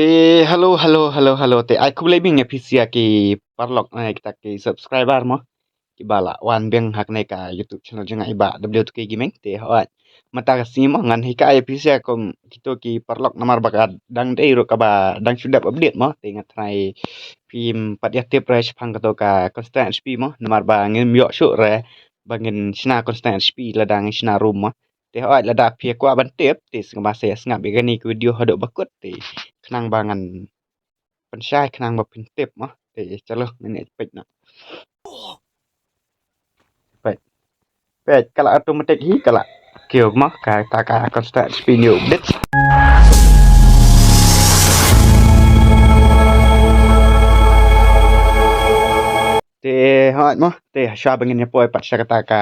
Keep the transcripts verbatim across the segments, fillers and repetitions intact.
Eh, hello, hello, hello, hello. Te ai khublei biang ïa phi sa ki paralok, eh, kita ki subscriber mo. Kiba la wan biang ha kane ka YouTube channel jong nga i Bah W two K Gaming. Te hooid, mynta ka sngi mo ngan hikai ïa phi sa kum kito ki paralok namar ba ka dang dei ruh kaba dang shu dep update mo. Te nga tharai phim pat ïa tip re shaphang kato ka constant H P mo. Namar ba ngim ïoh shuh re ba ngin shna constant H P lada ngin shna room mo. Te hooid, lada phi kwah ban tip te sngewbha sa ïa sngap ïa kane ka video haduh ba kut te khnang ba ngan pynshai khnang ba phin tip mo. Te chalo ngin ïa peit noh. Peit. Peit ka la automatic hi ka la kiew mo kata ka constant H P new update. Te hooid mo, te shuwa ba ngin ïa poi pat sha kata ka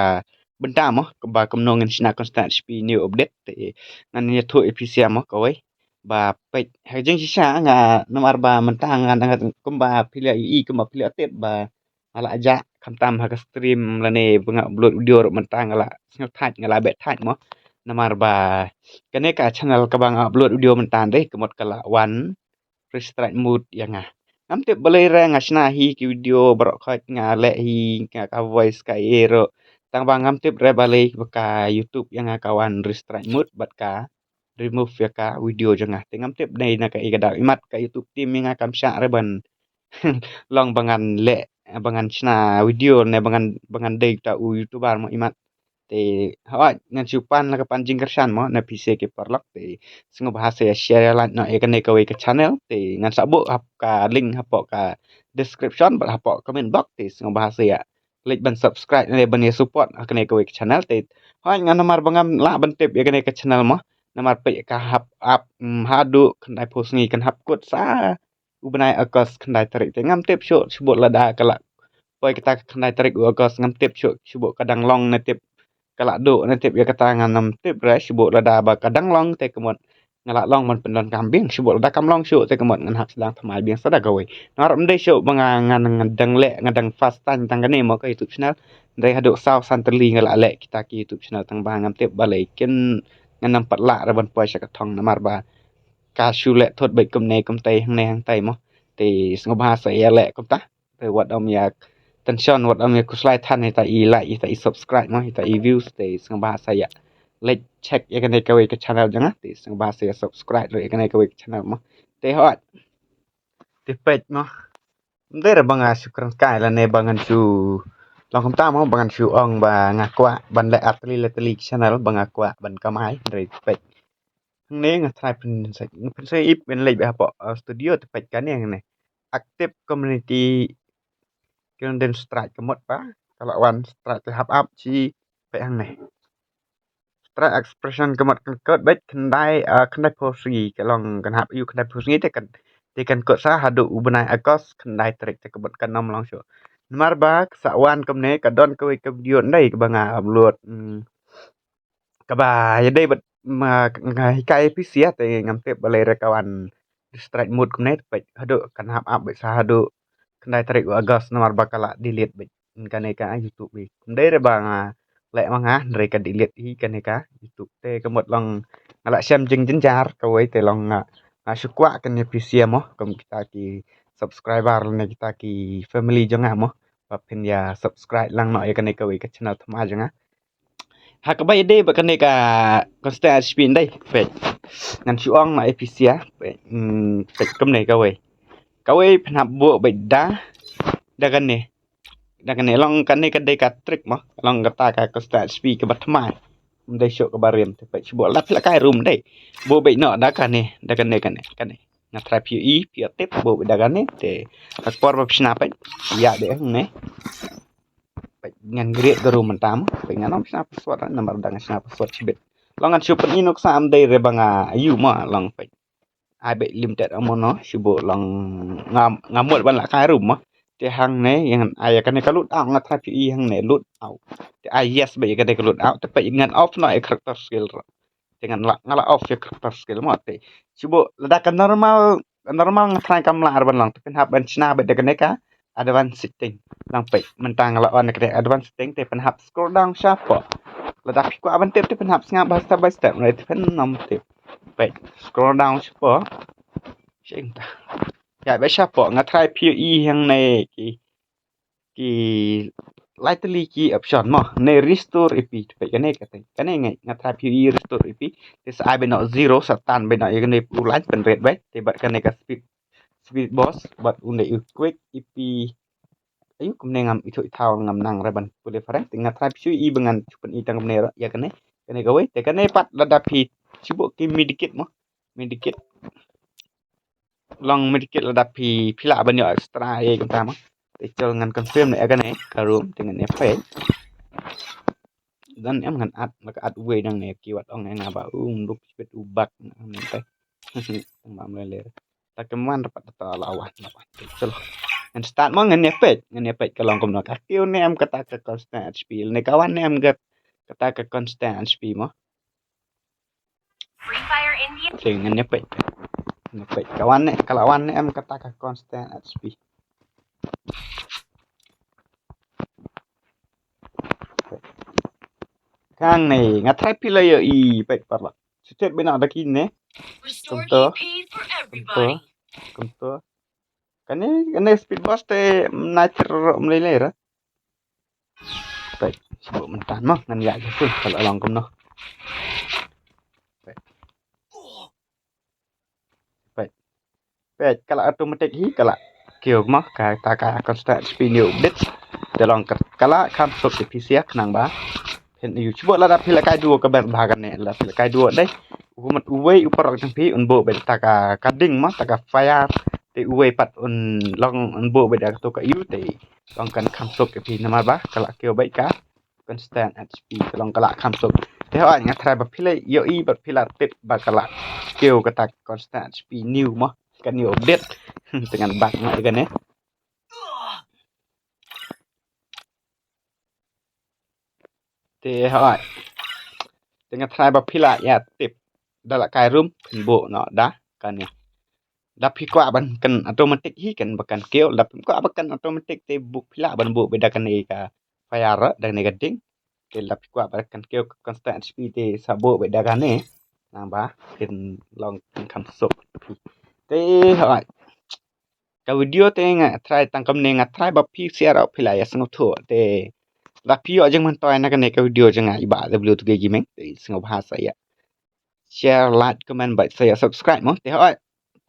bynta mo kaba kumno ngin shna constant H P new update te ngan ïathuh ïa phi sa mo kawei. Ba peit ha jingshisha nga namar ba mynta nga dang kumba phi la ïohi kumba phi la tip ba nga la jah khamtam ha ka stream lane ba nga upload video ruh mynta nga la sngewthait nga la beh thait mo. Namar ba kane ka channel kaba nga upload video mynta dei ka mut ka la wan restrict mode ïa nga. Ngam tip balei re nga shna hi ki video baroh khoit nga leh hi nga ka voice ka ei ruh. Tang ba ngam tip re balei ba ka YouTube ïa nga ka wan restrict mode bad ka remove ïa ka video jong nga. Te ngam tip dei na ka i ka daw imat ka YouTube team ïa nga kam shah re ban long ba ngan leh ba ngan shna video ne ba ngan ba ngan dei ta u YouTuber mo imat. Te hooid ngan shu pan la ka pan jingkyrshan mo na phi sa ki paralok te sngewbha sa ïa share ïa like noh ïa kane kawei ka channel te ngan sa buh hap ka link hapoh ka description bad hapoh comment box te sngewbha sa ïa leit ban subscribe ne ban ïa support ha kane kawei ka channel te hooid ngan namar ba ngam lah ban tip ïa kane ka channel mo namar peit ka hap up mm, haduh khyndai phew sngi kan hap kut sa u bnai August khyndai tarik te ngam tip shuh shu buh lada ka la poi kata ka khyndai tarik u August ngam tip shuh shu buh ka dang long ne tip ka la duh ne tip ïa kata ngan ym tip re shu buh lada ba ka dang long te ka mut nga la long ban pyndonkam biang shu buh lada kam long shuh te ka mut ngan hap sdang thymmai biang sa da kawei. Namar ym dei shuh ba nga ngan ngan dang leh nga dang first time tang kane mo ka YouTube channel. Dei haduh saw san tylli nga la leh kita ki YouTube channel tang ba ngam tip balei kin ngan ym pat lah re ban poi sha ka thong namar ba ka shu leh thut beit kumne kumtai hangne hangtai mo. Te sngewbha sa ïa leh kumta. Te wat ym ïa tension wat ym ïa khuslai than ita i like ita i subscribe mo ita i views te sngewbha sa ïa like check ïa kane kawei ka channel jong nga te sngewbha sa ïa subscribe ruh ïa kane kawei ka channel mo. Te hooid. Te peit mo. Ym dei re ba nga shu kren kai lane ba ngan shu long kumta mo ba ngan shu ong ba nga kwah ban leh ar tylli le tylli ki channel ba nga kwah ban kamai hynrei peit. Hangne nga tharai phin sa phin sa ip ban leit beit hapoh uh, studio te peit kane hangne. Active community ki long den strike ka mut ba ka la wan strike te hap up chi peit hangne. Strike expression ka mut kan kut beit khyndai uh, khyndai phew sngi ka long kan hap ïa u khyndai phew sngi te kan te kan kut sa haduh u bnai August khyndai tarik te ka mut kan ym long shuh. Namar ba ka sa wan kumne ka don kawei ka video ndai kaba nga upload. Hmm. Kaba ïadei bad ma nga hikai phi sa te ngam tip balei re ka wan strike mode kumne te peit haduh kan hap up beit sa haduh khyndai tarik u August namar ba ka la delete beit kane ka YouTube hi. Ym dei re ba nga leh ma nga hynrei ka delete hi kane ka YouTube te ka mut long nga la shem jingjynjar kawei te long nga nga shu kwah kane phi sa mo kum kita ki subscriber lane kita ki family jong nga mo ba phin ïa subscribe lang noh ïa kane kawei ka channel thymmai jong nga. Ha kaba ïadei bad kane ka constant H P ndai peit ngan shu ong ma A P C ah peit hmm, peit kumne kawei kawei phin hap buh beit da da kane da kane long kane ka dei ka trick mo long kata ka constant H P kaba thymmai. Ym dei shuh kaba rim te peit shu buh lap lap kai rum dei buh beit noh da kane da kane kane kane nga tharai phi ïohi phi ïa tip buh beit da kane te ka por ba phi shna peit ïa dei hangne. Peit ngan create ka room mynta mo peit ngan ym shna password namar dang shna password shibit. Long ngan shu pyni nuksa ym dei re ba nga ayu mo long peit ai beit limited amo no shu buh long nga nga mut ban la kai room mo. Te hangne ïa ngan ai ïa kane ka load out nga tharai phi ïohi hangne load out te ai yes beit ïa kane ka load out te peit ngan off noh ïa character skill ruh. Te ngan la nga la off ïa character skill mo te shu buh lada ka normal normal nga tharai kam lah ar ban long te phin hap ban shna beit da kane ka advanced setting. Lang peit mynta nga la on kane advanced setting te phin hap scroll down shapoh. Lada phi kwah ban tip te phin hap sngap ba step by step ngai te phin nym tip. Peit scroll down shapoh. Cheng ta. Ya ba shapoh nga try phi ïohi hangne ki ki lai tylli ki option mo. Ne restore A P. Te peit kane kata. Kane nga nga try phi ïohi restore A P. Te sa ai beit noh zero, sa tan beit noh ïa kane u line pynrit beit. Te bad kane ka speed speed boost bad une u quick A P. Ayu kumne ngam ithuh ithaw, ngam nang re ban pule phareng. Te nga try phi ïohi ba ngan shu pyni tang kumne ruh ïa kane. Kane kawei. Te kane pat lada phi shu buh ki medkit mo. Medkit. Long medkit lada phi phi lah ban ïoh extra ïa kumta mo. Te chol ngan confirm ne ïa kane ka room te ngan ïa peit. Dan em ngan add, la ka add uwei nangne ki wat ong ïa nga ba um duk pet u bak nangne te. Tang ba mlele. Ta ka man dapat ta la wan la wan. Te chol. Ngan start mo, ngan ïa peit, ngan ïa peit ka long kumno, ka kiew ne em kata ka constant H P, ne ka wan ne em ka kata ka constant H P mo. Free Fire India. Te ngan ïa peit. Ngan ïa peit. Ka wan ne, ka la wan ne em kata ka constant H P. Kane nga try phi la ïohi, peit paralok. Shu thied beit noh da kine. Restore Kumto. E P for Kumto. Everybody. Kumto. Kane, kane speed boost te mna chir mlei lei ra. Peit, shu buh mynta mo, ngan ïa ka pun ka la long kumno. Peit. Peit. Peit, ka la automatic hi, ka la kiew mo, kata ka constant H P new update. Te long ka, ka la kham suk te phi sia khnang ba phin ïoh shu buh lada phi la kai duo ka ber bha kane, lada phi la kai duo dei. U mat uwei u paralok jong phi un buh beit ta ka, ka ding mo, ta ka fire. Te uwei pat un long un buh beit da kato ka ïew te long kan kham suk te phi namar ba ka la kiew beit ka constant H P, ka long ka la kham suk. Te hooid nga try ba phi la ïohi bad phi la tip ba ka la kiew kata constant H P new mo, ka new update. Te ngan back mo ïa kane. Te hooid. Te nga try ba phi la ïa tip da la kai room phin buh noh da kane. Da phi kwah ban kan automatic hi kan ba kan kiew, da phi kwah ba kan automatic te buh phi lah ban buh beit da kane ka fire da kane ka ding. Te da phi kwah ba kan kiew ka constant H P te sa buh beit da kane. Nang ba kin long kin kham suk. Te hooid. Ka video te nga try tang kumne, nga try ba phi share ruh phi la ïa sngewthuh. Te da phi ïoh jingmyntoi na kane ka video jong nga i Bah W two K Gaming te sngewbha sa ïa share, like, comment bad sa ïa subscribe mo. Te hooid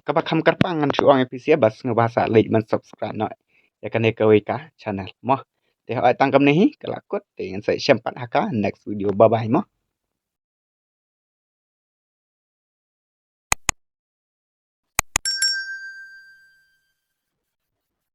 kaba kham kyrpang ngan shu ong ïa phi sia ba sngewbha sa like bad subscribe noh ïa kane kawei ka channel mo. Te hooid tang kumne hi ka la kut te ngan sa ïashem pat ha ka next video. Bye bye mo.